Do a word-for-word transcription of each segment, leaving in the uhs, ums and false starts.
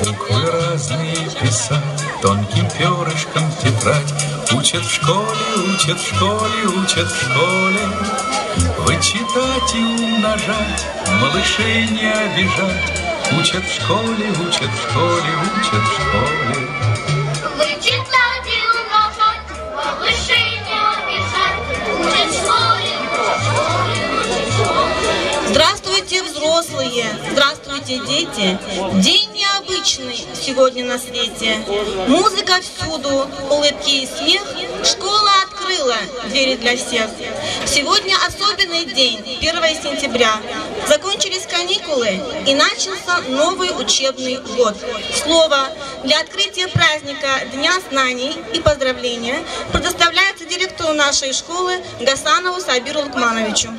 Буквы разные писать, тонким пёрышком тетрадь. Учат в школе, учат в школе, учат в школе. Вычитать и умножать, малышей не обижать. Учат в школе, учат в школе, учат в школе. Вычитать и умножать, малышей не обижать. Учат в школе, учат в школе, учат в школе. Здравствуйте, взрослые! Здравствуйте, дети! День необычный сегодня на свете. Музыка всюду, улыбки и смех. Школа открыла двери для всех. Сегодня особенный день, первое сентября. Закончились каникулы и начался новый учебный год. Слово для открытия праздника Дня знаний и поздравления предоставляется директору нашей школы Гасанову Сабиру Лукмановичу.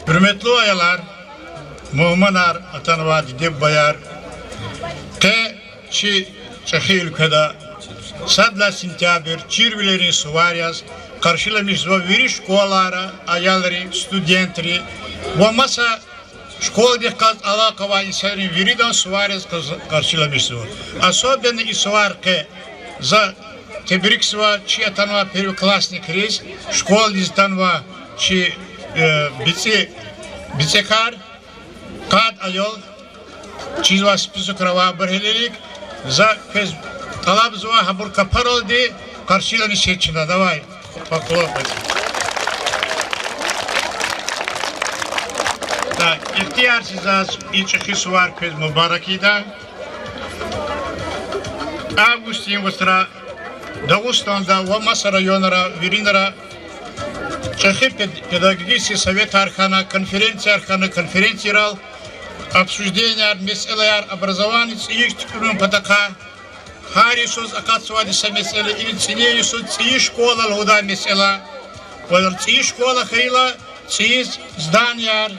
Гьуьрметлу аялар, мугьманар, атанвай диде-бубаяр, къе чи чӀехи уьлкведа сад лагьай сентябрь чирвилерин сувар яз къаршиламишзава вири школайра аялри, студентри ва маса школадихъ галаз алакъа авай инсанрин виридан сувар яз къаз-, къаршиламишзава. Особенно и сувар къе за тебрикзава чи атанвай первоклассникриз, школадиз атанвай чи, э, бицӀи, бицӀекар, къад аял, чизвай списокра авайбур гьелелиг, за квез тӀалабзава гьабур капаралди къаршиламишиз чна. Давай, похлопать. Так, ихтиярзава заз и чӀехи сувар квез мубарак ийида. Августдин вацра Дагъустанда ва маса районра виринра чӀехи пед-, педагогический советар хьана, конференцияр хьана, конференциярал обсужденияр, месэлаяр, образование цӀийиз туькӀуьрун патахъай, гьар йисуз акъатзавайди са месэла, и цӀинин йисуз цӀийи школа лугьудай месэла. Ва цӀийи школа хьайила, цӀийи зданияр,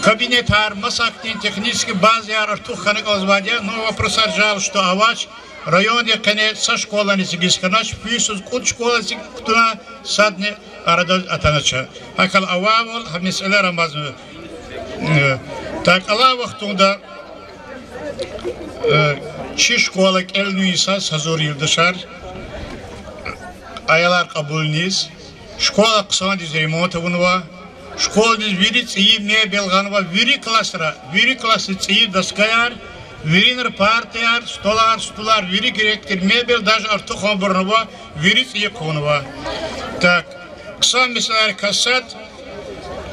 кабинетар, маса ахьтин технический базаяр артух хьана кӀанзавайди я, но вопросар, жаль, что авач, райондин къене са школани эцигиз хьанач, фи йисуз кьуд школа эциг кутуна, садни арадиз атанач. ГьакӀ авайвал гьа месэлаяр амазма. Э, так, алай вахтунда, э, чи школа кӀелунин йисаз гьазур я, юлдашар, аялар кьабулиз. Школа хъсандиз ремонт авунва. Школадиз вири цӀийи мебель гъанва, вири классра, вири классра цӀийи доскаяр, виринра партаяр, столар, стулар, вири герек тир мебель, даже артухарбурни ава, вири цӀийи хъувунва. Так, хъсан месэлайрикай сад,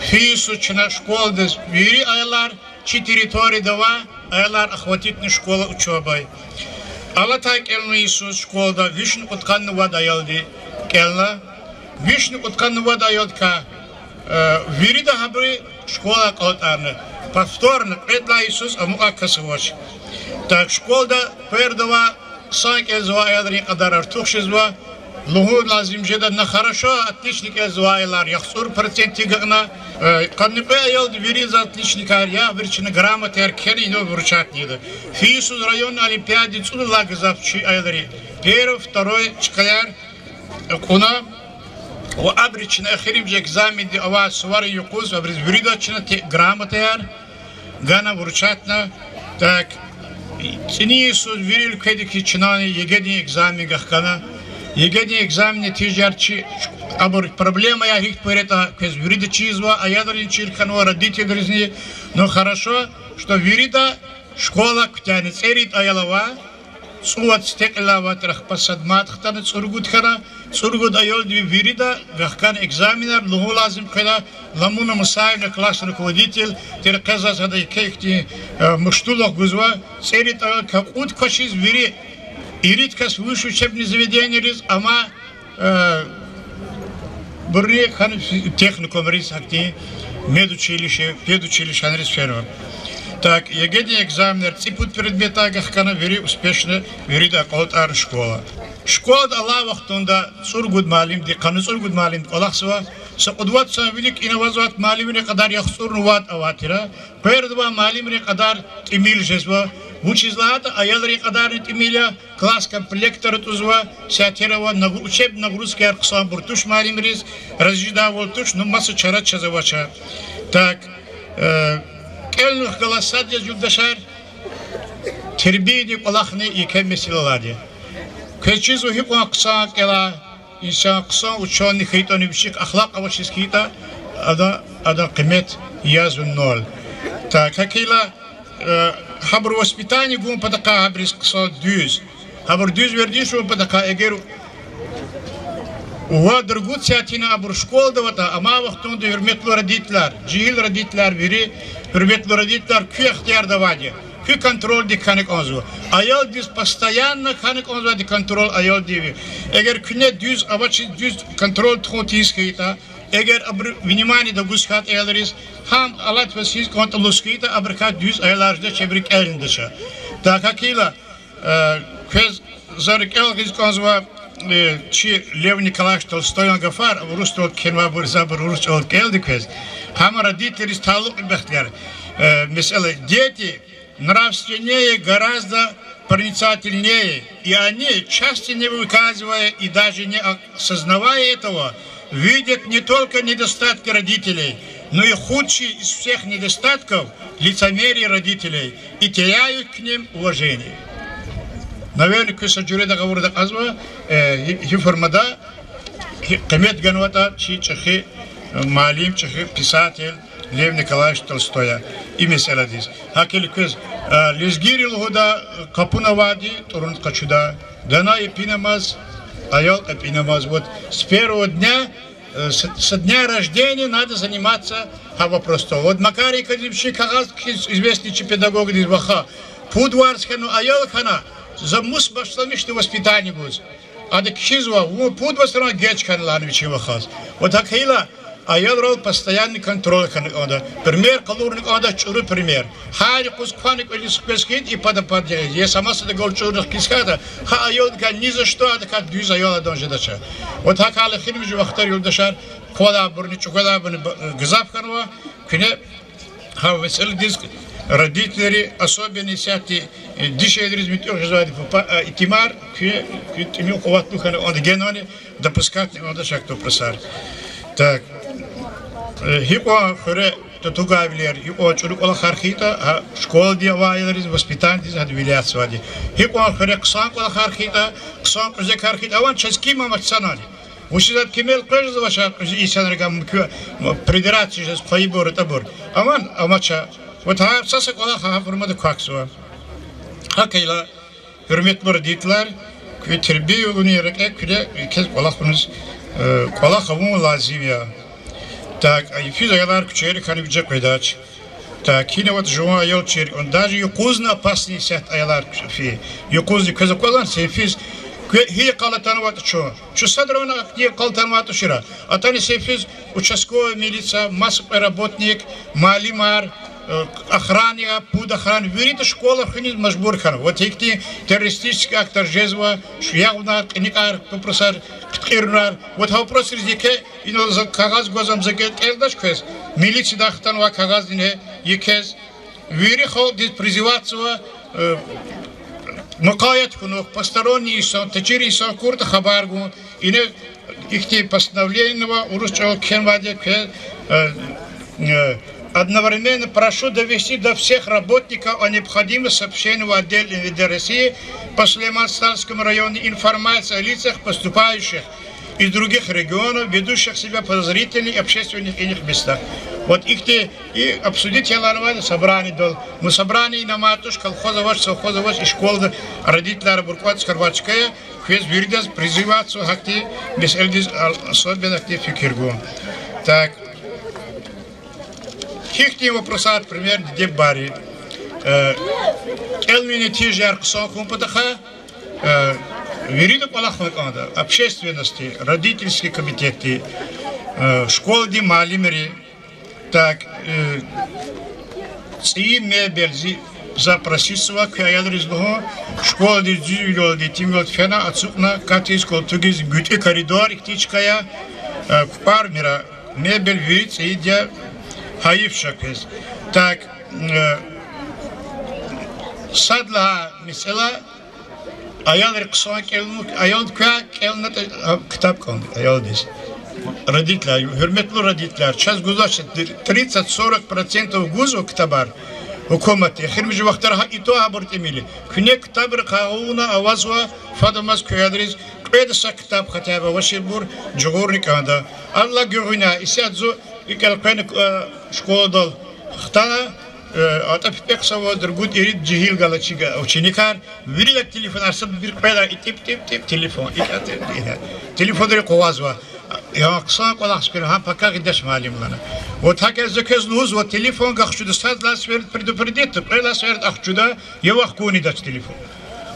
фи йисуз чна школадиз вири аялар, чи территорияда авай аялар охватить авуна школа учёбой. Алатай кӀелунин йисуз школада вишни кьудкъанни вад аялди кӀелна. Вишни кьудкъанни вад аялдикай, э, вирида гьабуру школа акьалтӀарна. Повторно, кьвед лагьай йисуз амукьай кас авач. Так, школада къвердавай хъсан кӀелзавай аялрин кьадар артух жезва. Лугьун лазим жеда, на хорошо, отлично кӀелзавай аялар яхцӀур процент агакьна. Э, къанни кьве аялди вири за отличникар я, абуру чна грамотаяр кхьена, инал вручать ийида. Фи йисуз районный олимпиададин цӀуд лагьай гзаф чи аялри первый, второй чкаяр кьуна, ва абуру чна эхиримжи экзаменди авай суварин юкъуз абуруз виридаз чна те-, грамотаяр гана, вручатьна. Так, цӀинин йисуз вири уьлкведи хьиз чнани ЕГЭ-дин экзамен вахкана. ЕГЭ-дин экзамен нетижаяр чи, абур проблемаяр гьихьтинбур ятӀа квез вирида чизва, аялризни чир хьанва, родительризни. Ну, хорошо, что вирида школа куьтягьна, цӀерид аял ава, цӀувад сифте кьиле авай тир, ахпа сад мад хтана, цӀуругуд хьана, цӀуругуд аялди вирида вахкана экзаменар, лугьун лазим хьана, Ламуна Мусаевна, классный руководитель тир, къе заз гьада еке ихьтин, э, муштулух гузва, цӀерид аял кьуд квачиз вири ирид кас высший учебный заведениериз, амма, э, бурни хьана техникумриз, гьахьтин медучилище, педучилище гьанриз фенва. Так, ЕГЭ-дин экзаменар цӀипуд предметдай вахкана, вири успешно, вирида акьалтӀарна школа. Школада алай вахтунда цӀуругуд муаллимди, къанни цӀуругуд муаллимди кӀвалахзава, са кьуд-вад сан вилик ина авазвай муаллимрин кьадар яхцӀурни вад авай тир. Къвердавай муаллимрин кьадар тӀимил жезва, Вучиз лагьайтӀа аялрин кьадарни тӀимил я, класс комплектар атӀузва, сятер ава, нагру-, учеб нагрузкаяр хъсанбур туш муаллимриз, разижедайвал туш, ну, маса чара чаз авач. Так, э, кӀелунихъ галаз сад яз, юлдашар, тербиядин кӀвалахни еке месэла алайди. Квез чизва гьикьван хъсан кӀела, инсан хъсан учёный хьайитӀани, вичихъ ахлакь авачиз хьайитӀа, ада, адан къимет язва ноль. Так, гьакӀ хьайила, э, гьабуру воспитание гун патахъай гьабуруз хъсан дуьз, гьабур дуьз вердишун патахъай, эгер ва другу цятина абур школада аватӀа, амай вахтунда, гьуьрметлу родителар, жегьил родителар, вири гьуьрметлу родителар, куь ихтиярда авайди я. Куь контрольдик хьана кӀанзава. Аялдиз постоянно хьана кӀанзавайди контроль аялдиз. Эгер куьне дуьз авачиз дуьз контроль тухун тийиз хьайитӀа, эгер абуру внимание тагуз хьайитӀа аялриз, гьам алат ваз хьиз кӀантӀа лугьуз хьайитӀа, абурукай дуьз аялар жедач, чебри кӀелнидача. Так, гьакӀ хьайила, э, квез за рикӀел гъиз кӀанзава, э, чи Лев Николаевич Толстоян гафар, урусдал кхьенвайбур, за абур урус чӀалал кӀелда квез. Гьам родителриз талукь, бахтияр, э, месэла. Дети нравственнее, гораздо проницательнее, и они, часто не выказывая и даже не осознавая этого, видят не только недостатки родителей, но и худший из всех недостатков — лицемерие родителей, и теряют к ним уважение. Наверно, куьн са жуьреда гъавурда акьазва, э, гьи, гьи формада, гьи къимет ганватӀа чи чӀехи, э, муаллим, чӀехи писатель Лев Николаевич Толстоя и месэладиз. ГьакӀ хьайила квез, э, лезгийри лугьуда, э, къапуна авайди тӀуруни къачуда, дана епинамаз, аял кьепӀинамаз. Вот с первого дня, э, с, со дня рождения надо заниматься гьа вопросдал. Вот Макаренкодиз вичин кагъаз кхьиз, известный чи педагогдиз, ваха, пуд варз хьана аял хьана, за мус башламишна воспитание гуз. Ада кхьизва, вун пуд вацран геж хьана лагьана вичин вахаз. Вот гьакӀ хьайила, аялрал постоянный контроль хьана кӀанда. Пример къалурна кӀанда, чӀуру пример. Гьар юкъуз квана кӀвализ хквез хьайитӀа, и пада-пад я, е са масадахъ галаз чӀурна хкиз хьайитӀа, гьа аялдикай ни за что, адакай дуьз аял адан жедач. Вот гьакӀ хьайила эхиримжи вахтара, юлдашар, къвалайбурни, чӀугвалайбурни ба-, гзаф хьанва, куьне гьа месэладиз родителри, особенно исятда, э, дишегьлийриз муьтӀуьгъ жезвайди папа, э, итимар, куь, куь тӀимил къуватлу хьана кӀанда генани, допускатьна кӀанда чахъ вопросар. Так. Э, гьикьван хуьре татугайвилер, гьикьван чӀуру кӀвалахар хьайитӀа, гьа школади авай аялриз, воспитаниедиз гьада вилияр цавайди. Гьикьван хуьре хъсан кӀвалахар хьайитӀа, хъсан кьуьзекар хьайитӀа, аван чаз ким амач санани. Вучиз ада кимел къвез жезвач а кьуьзуь инсанрикай муькуь, м, придираться жез хъвайибур, атӀабур. Аман амач а. Вот гьа са-са кӀвалах гьа формада квахьзава. ГьакӀ хьайила, гьуьрметлу родителар, куь тербия авунин рекье куьне квез кӀвалах авуниз, э, кӀвалах авун лазим я. Так, а йифиз аялар куьчейри хьана виже къведач. Так, гьина аватӀа жуван аял чир, он даже юкъузни опасный исятда аялар фи. Юкъузни квез аквазвани сенфиз, кве-, гьи йикъал атанватӀа чун. Чун садра вуна ахьтин йикъал атанвай тушира. Атана сенфиз участковый милиция, маса кьве работник, муаллимар, э, охранник, пуд охран, вирида школа хуьниз мажбур хьана. Вот гьихьтин террористический актар жезва, шу ягъунар, кьиникьар, вопросар, птӀирунар. Вот гьа вопросриз еке, инал за кагъаз гваз, ам за кӀелдач квез. Милициядай хтанвай кагъаз ине, екез. Вири халкьдиз призываться ва, э, мукъаят хьунухь, посторонний инсан, течир инсан акуртӀа хабар гун. Ине ихьтин постановление ава, урус чӀалал кхьенвайди я квез, э, э, одновременно прошу довести до всех работников о необходимости сообщения в отдел М В Д России по Сулейман-Стальскому району информации о лицах, поступающих из других регионов, ведущих себя подозрительно в общественных иных местах. Вот ихьтин и обсудить яланвайди собраниедал. Ну, собрание ина амай туш, колхоз авач, совхоз авач, и школада родителар абур кӀватӀ хьанвай чка я, квез виридаз призываться ва гьахьтин месэладиз особенно гьахьтин фикир гун. Так. Гьихьтин вопросар, пример, диде-бубайри, э, кӀелунин нетижаяр хъсан хьун патахъай, э, вирида кӀвалахна кӀанда, общественностьди, родительский комитетди, э, школадин муаллимри, так, э, цӀийи мебель зи-, за проситься ава куь аялриз лугьун, школадиз дуьзвилелди, итимвилелди фена, ацукьна, катиз, колтугиз, гуьтӀуь коридор ихьтин чка я, э, кукӀвармир а, мебель вири цӀийиди я, гьайиф ша квез. Так, э, Сад лагьай месэла, аялри хъсан кӀелун, аялди квай кӀелнатӀа, а, ктаб кӀан аялдиз. Родителар, гьуьрметлу родителар, чаз гузвач, тридцать-сорок процентов гузва ктабар гьукуматди. Эхиримжи вахтара гьа итогь гьабур тӀимил я. Куьне ктабрикай авуна авазва, фадамаз куь аялриз кьвед са ктаб хотя бы авачирбур жагъурни кӀанда. Аллагь гуьгъуьна, исятда зун икӀ элкъвена, э, школадал хтана, э, атӀа пипӀе хъсаваз, ругуд, ирид жегьил галачи ученикар, вирида телефонар, сад бир кьведа, и тӀип-тӀип-тӀип телефон, и тӀип-тӀип, телефонри къугъвазва. Я хъсан кӀвалах хьуй, гьам пакагъ ийидач муаллимри лагьана. Вот гьакӀ за квез лугьузва, телефон гахчуда, сад лагьай сеферда предупредить, кьвед лагьай сеферда ахчуда, я вахт гунидач телефон.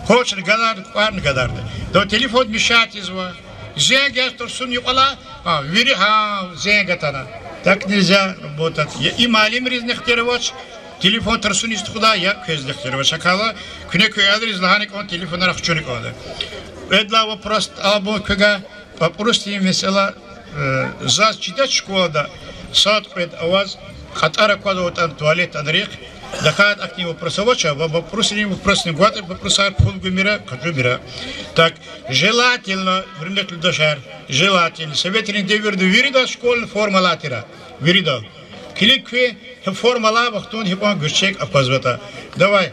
Къачуна гадарда, кӀварна гадарда. Да телефон мешать ийизва. Зенг яз тарсуна юкьвала, а, вири, гьа, зенг атана. Так нельзя работать. Я и муаллимриз ихтияр авач, телефон тарсуниз тухуда, я квез ихтияр авач. ГьакӀ хьайила, куьне куь аялриз лагьана кӀанда, телефонар ахчуна кӀанда. Кьвед лагьай вопрос, абур квевай, папӀрусдин месэла, э, заз чидач школада сад-кьвед аваз кьатӀар акваз аватӀани туалетдин рехъ, тахьайтӀа ахьтин вопрос авач, ва папӀрусрин, папӀрусрин гватӀа, папӀрусар пул гумир, къачумир. Так, желательно, гьуьрметлу юлдашар, желательно, советрин девирда вирида школьный форма алай тир, вирида. Килиг куьн, гьи форма алай вахтунда гьикьван гуьрчег аквазватӀа. Давай,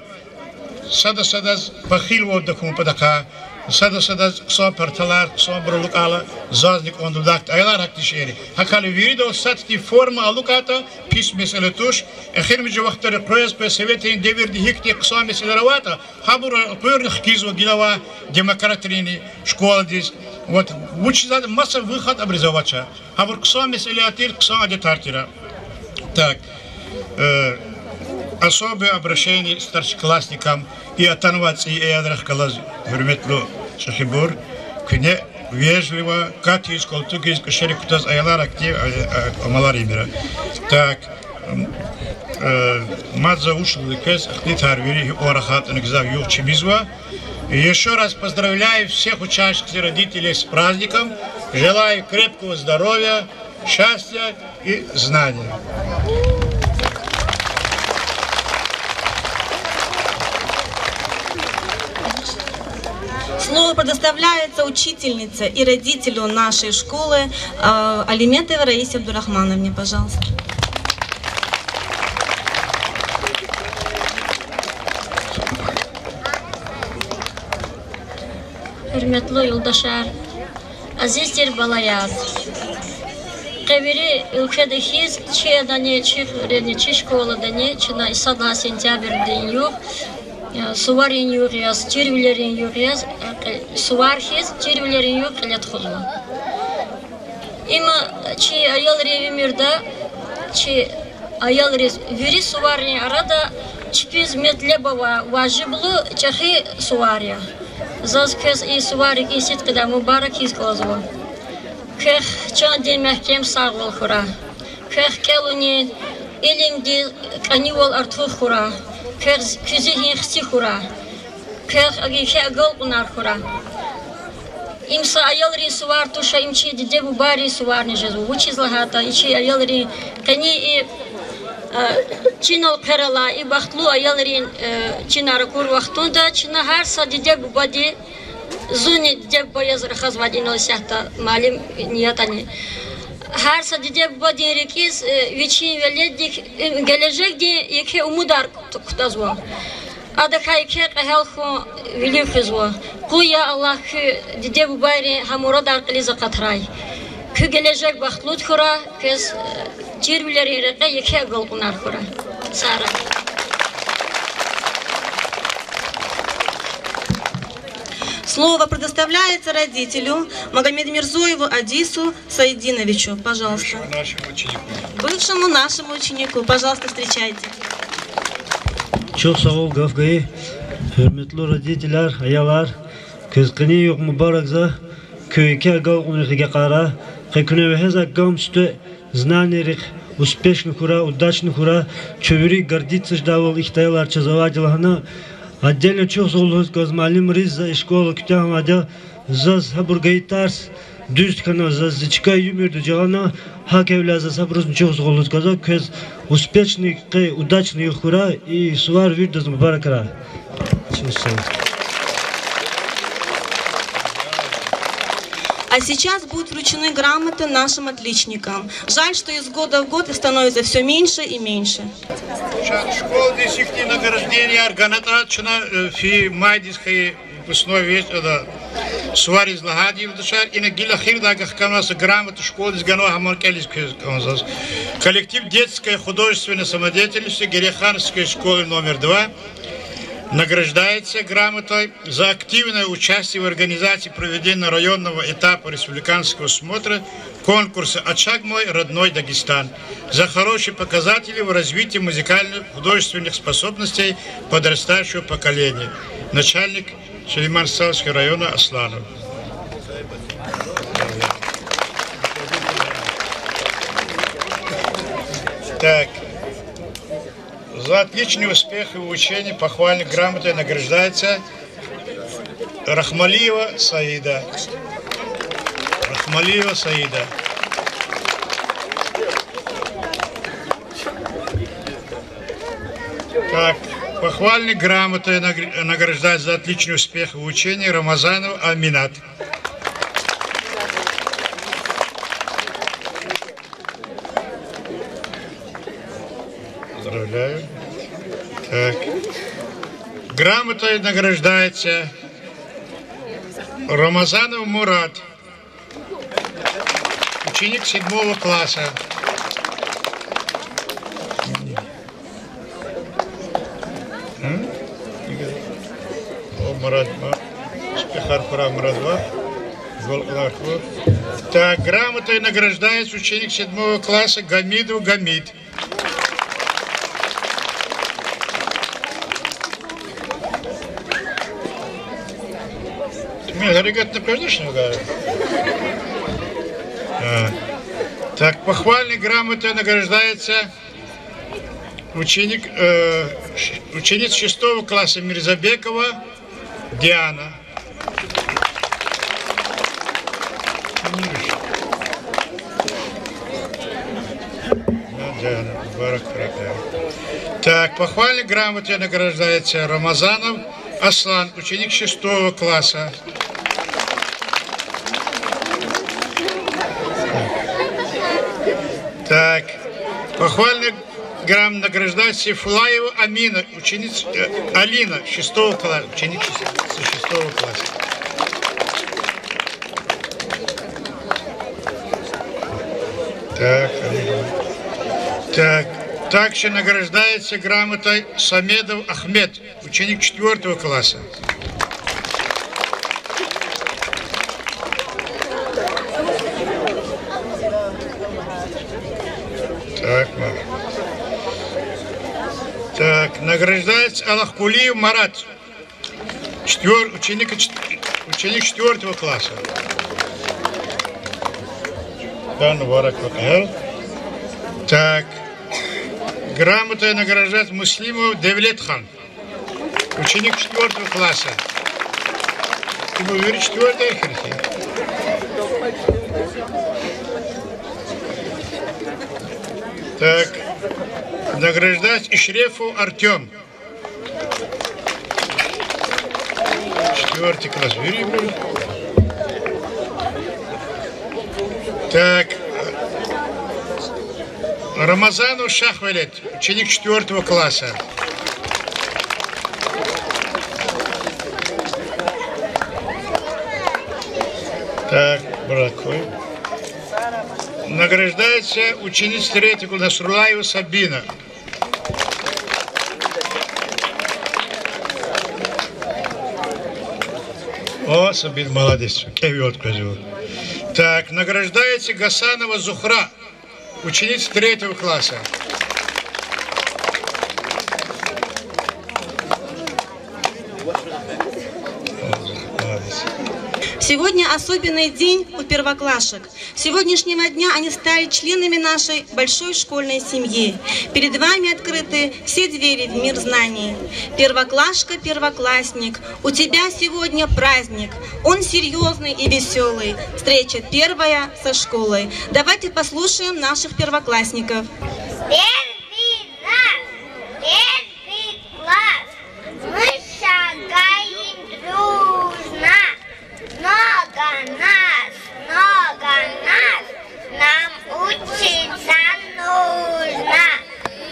сада садаз пахилвал тахьун патахъай, сада садаз хъсан парталар, хъсанбур алукӀайла, зазни кӀанда лугьудайла, аялар гьахьтин шейэр я. ГьакӀ хьайила виридаз сад тир форма алукӀайтӀа, пис месэла туш. Эхиримжи вахтара къвез-къвез советрин девирда гьихьтин хъсан месэлаяр авайтӀа, гьабур акъуьрна хкизва гила авай демократрин школадиз. Вот, вучиз лагьайтӀа маса выход абуруз авач. Гьабур хъсан месэлаяр тир, хъсан адетар тир. Так. Э, особое обращение старшеклассникам и атанвай цӀийи аялрихъ галаз, гьуьрметлу чӀехибур, куьне вежливо, катиз, калтугиз, кӀвачерик кутаз, аялар актив, а, а, амалар ийимир. Так. М, э, мад за вуч лугьуда квез, ихтилатар вири гьикьван рахайтӀани гзаф югъ чимизва. Ещё раз поздравляю всех учащихся, родителей с праздником. Желаю крепкого здоровья, счастья и знания. Слово предоставляется учительнице и родителю нашей школы, э, Алиметовой Раисе Абдурахмановне, пожалуйста. Гьуьрметлу юлдашар, азиз тир балаяр! Къе вири уьлкведа хьиз, чи адани, чи хуьредани, чи школадани чна и сад лагьай сентябрдин югъ, э, суварин югъ яз, чирвилерин югъ яз, э, къе-, сувар хьиз, чирвилерин югъ кьиле тухузва. Им чи аялрин уьмуьрда, чи аялриз вири суваррин арада чпиз метлеб авай важиблу чӀехи сувар я. Заз квез и сувар рикӀин сидкьидай мубарак ийиз кӀанзава. Квехъ чандин мягькем сагъвал хьурай. Квехъ кӀелунин, илимдин кӀанивал артух хьурай. Квехъ, куь зигьин хци хьурай. Квехъ еке агалкьунар хьурай. Им са аялрин сувар туш, им чи диде-бубайрин суварни жезва. Вучиз лагьайтӀа и чи аялрин къенин и, э, чинал хъвер алай, и бахтлу аялрин, э, чинар акур вахтунда чна гьар са диде-бубади, зунни диде-буба яз рахазвайди я инал исятда муаллим ниятӀани. Гьар са диде-бубадин рикӀиз, э, вичин веледдик, э, гележегдин еке умудар кут-, кутазва. Адакай еке къегьел хьун вилив хуьзва. Къуй, я Аллагь, куь диде-бубайрин гьа мурадар кьилиз акъатрай. Куь гележег бахтлуд хьурай, квез, э, чирвилерин рекье еке агалкьунар хьурай. Сара. Слово предоставляется родителю Магомедмирзоеву Адису Сайдиновичу. Пожалуйста. Бывшему нашему ученику. Бывшему нашему ученику. Пожалуйста, встречайте. Чухсагъул гаф гайи. Гьуьрметлу родителар, аялар, квез къенин югъ мубаракзава, куьн еке агалкьунрихъ агакьарай, къе куьне вегьезвай кам сифте знанийрихъ успешно хьурай, удачно хьурай, чун вири гордиться жедайвал ихьтин аялар чаз авайди лагьана. Отдельно чухсагъул лугьуз кӀанзава муаллимриз, за и школа куьтягьнавайди я, заз гьабур гайи тарс, Дуьз хьана, заз зи чка уьмуьрда жагъана, гьакӀ хьайила заз гьабурузни чухсагъул лугьуз кӀанзава, квез успешный, къе удачный югъ хьурай, и сувар виридаз мубаракрай. А сейчас будут вручены грамоты нашим отличникам. Жаль, что из года в год их становится всё меньше и меньше. Ша-, школадиз ихьтин награжденияр ганатӀа чна, э, фи майдиз хьайи выпускной вечерда сувариз лагьайди, юлдашар, ина гила эхирдай вахканвай са грамота школадиз ганва, гьаман кӀелиз квез кӀанзава. Коллектив детской художественной самодеятельности Герейхановской школы номер два награждается грамотой за активное участие в организации проведения районного этапа республиканского смотра конкурса «Очаг мой, родной Дагестан», за хорошие показатели в развитии музыкально-художественных способностей подрастающего поколения. Начальник Сулейман-Стальского района Асланов. Так. За отличный успех в учении похвальной грамотой награждается Рахмалиева Саида. Рахмалиева Саида. Так, похвальной грамотой нагр-, награждается за отличный успех в учении Рамазанов Аминат. Поздравляю. Так. Грамотой награждается Рамазанов Мурат, ученик седьмого класса. М? О, Мурат, ма-, спехар пара Мурат ва. Гол лаху. Так, грамотой награждается ученик седьмого класса Гамидов Гамид. Ты мне зарегать не пойдёшь, ну, да? А. Так, похвальной грамотой награждается ученик, э, ш-, ученица шестого класса Мирзабекова Диана. Так, похвальной грамотой награждается Рамазанов Аслан, ученик шестого класса. Так, похвальной грамотой награждается Фулаева Амина, ученица, э, Алина, шестого класса, ученик шес-, шестого класса. Так, Алина. Так, также награждается грамотой Самедов Ахмед, ученик четвёртого класса. Так, ма-, так, награждается Алахкулиев Марат. Четвёр-, ученик, чет-, ученик четвёртого класса. Да, мубарак вакъар. Так. Грамотой награждается Муслимов Девлетхан. Ученик четвёртого класса. Ты был, говорит, четвёртый, хер-хер. Так. Награждается Ишрефов Артём. Четвёртый класс. Вири, вири. Так. Рамазанов Шахвелед, ученик четвёртого класса. Так, браво. Награждается ученица третьего класса Насруллаева Сабина. О, Сабин, молодец. КӀевиз квез. Так, награждается Гасанова Зухра, ученица третьего класса. Молодец. Сегодня Особенный день у первоклашек. С сегодняшнего дня они стали членами нашей большой школьной семьи. Перед вами открыты все двери в мир знаний. Первоклашка, первоклассник, у тебя сегодня праздник. Он серьёзный и весёлый. Встреча первая со школой. Давайте послушаем наших первоклассников. Первый раз, первый класс. Мы шагаем дружно. Много нас, много нас, нам учиться нужно.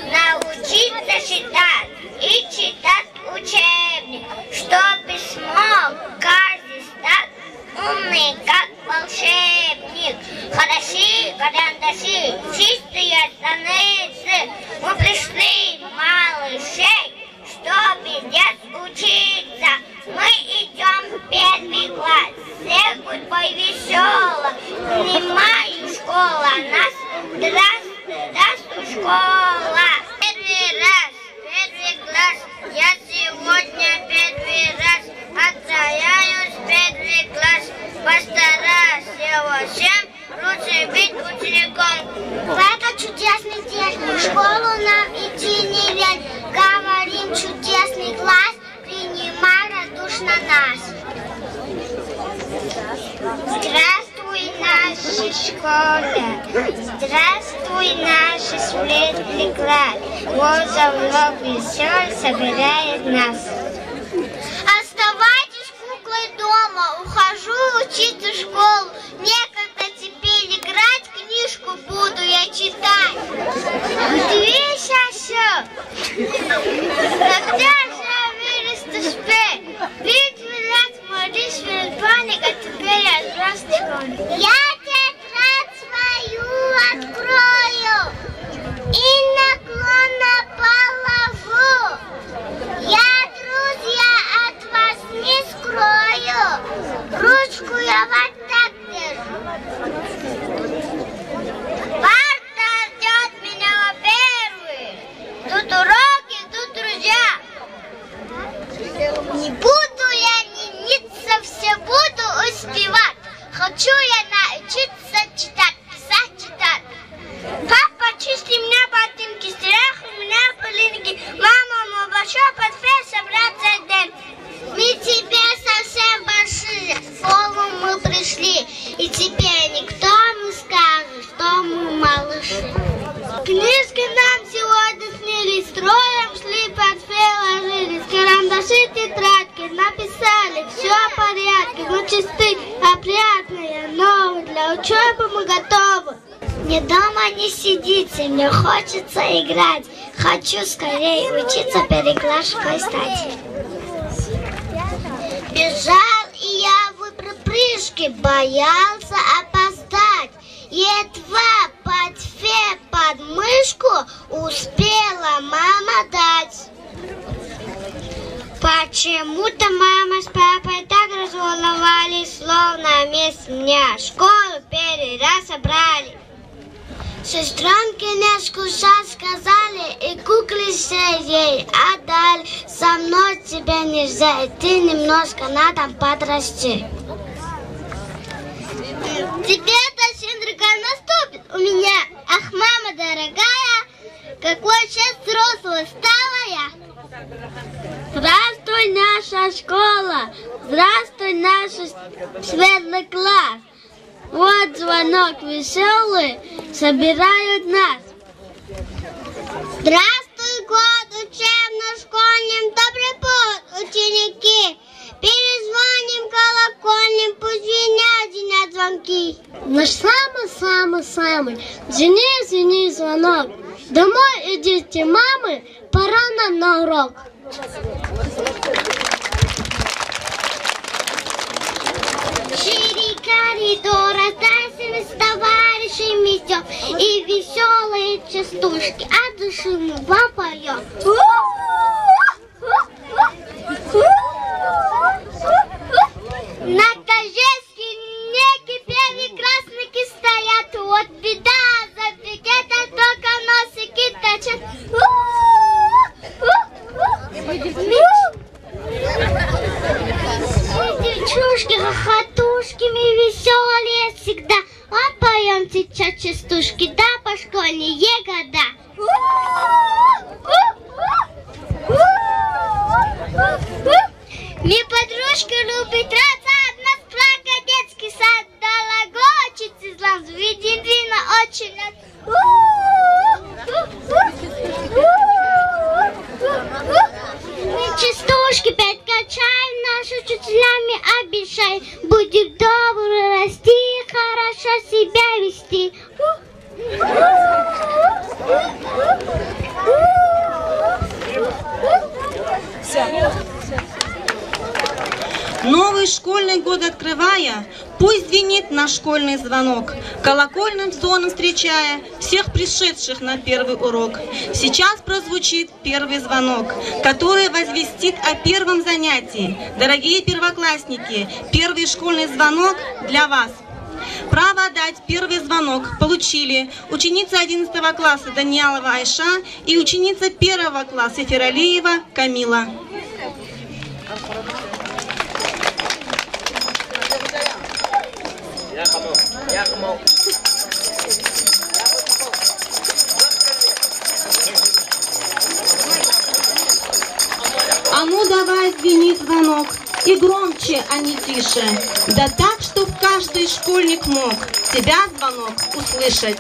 Научиться считать и читать учебник, чтоб смог каждый стать умный, как волшебник. Хороши карандаши, чистые страницы. Мы пришли, малышей, чтоб здесь учиться. Мы идём в первый класс. Всех судьбой весёлой принимает школа нас. Здравствуй, здравствуй, школа. Первый раз, первый класс. Я сегодня первый раз отправляюсь в первый класс. Постараюсь во всем лучше быть учеником. В этот чудесный день в школу нам идти не лень. Говорим: чудесный класс, принимай радушно нас. Здравствуй, наша школа! Здравствуй, наш светлый класс! Вот звонок весёлый собирает нас. Оставайтесь куклой дома, ухожу учиться в школу. Некогда теперь играть, книжку буду я читать. Дивись, Сясю, когда же вырастешь ты? Вид вилят молись, вид паник, а теперь я взрослый школьник. Я тетрадь свою открою и наклонно положу. Я, друзья, от вас не скрою. Ручку я вот так держу. Парта ждёт меня, во-первых. Тут уроки, тут друзья. Не буду я лениться, всё буду успевать. Хочу я научиться читать, писать, читать. Папа, чисть мне ботинки, стряхни мне пылинки. Мама, мой большой портфель собрать за день. Мы теперь совсем большие, в школу мы пришли, и теперь никто не скажет, что мы малыши. Книжки нам сегодня снились, строем шли, портфель ложились, карандаши, тетрадки, написали, всё в порядке, мы чисты, опрятные, новые, для учёбы мы готовы. Мне дома не сидится, мне хочется играть. Хочу скорее учиться первоклашкой стать. Бежал я вприпрыжку, боялся опоздать. Едва портфель под мышку успела мама дать. Почему-то мама с папой так разволновались, словно вместо меня школу первый раз собрали. Сестрёнки не скучай сказали, и куклы все ей отдали. Со мной тебе нельзя идти, немножко надо подрасти. Теперь-то сын другой наступит у меня. Ах, мама дорогая, какой сейчас взрослой стала я. Здравствуй, наша школа! Здравствуй, наш светлый класс! Вот звонок весёлый собирает нас. Здравствуй, год учебный, школьный, добрый путь, ученики. Перезвоним колокольным, пусть звенят, звенят звонки. Наш самый-самый-самый, звени, звени, звонок. Домой идите, мамы, пора нам на урок. Шире коридора, танцами с товарищами идём, и весёлые частушки от души мы вам поём. На торжественной линейке первоклассники стоят, вот беда, за буфетом только носики торчат. Девчушки, хохотушки, мы Частушки, да, пошкольные года. Ми подружка любит драться, одна склянка, детский сад дала, гочи цизлан, видим вина очень рад. Частушки петь качаем, наши учителя мы обещаем, будем добры расти, хорошо себя вести. Новый школьный год открывая, пусть звенит наш школьный звонок, колокольным звоном встречая всех пришедших на первый урок. Сейчас прозвучит первый звонок, который возвестит о первом занятии. Дорогие первоклассники, первый школьный звонок для вас. Право дать первый звонок получили ученица одиннадцатого класса Даниялова Айша и ученица первого класса Фералиева Камила. А ну давай звени звонок, и громче, а не тише. Да так, чтоб каждый школьник мог тебя звонок услышать.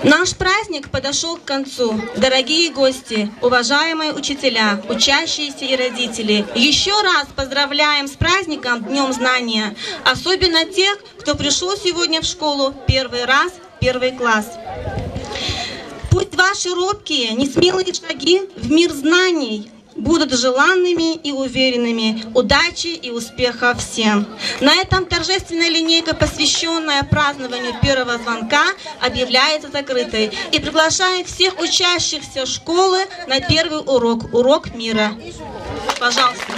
Наш праздник подошёл к концу. Дорогие гости, уважаемые учителя, учащиеся и родители, ещё раз поздравляем с праздником Днём знания, особенно тех, кто пришёл сегодня в школу первый раз, первый класс. Пусть ваши робкие, несмелые шаги в мир знаний будут желанными и уверенными. Удачи и успехов всем! На этом торжественная линейка, посвящённая празднованию первого звонка, объявляется закрытой. И приглашаем всех учащихся школы на первый урок, урок мира. Пожалуйста.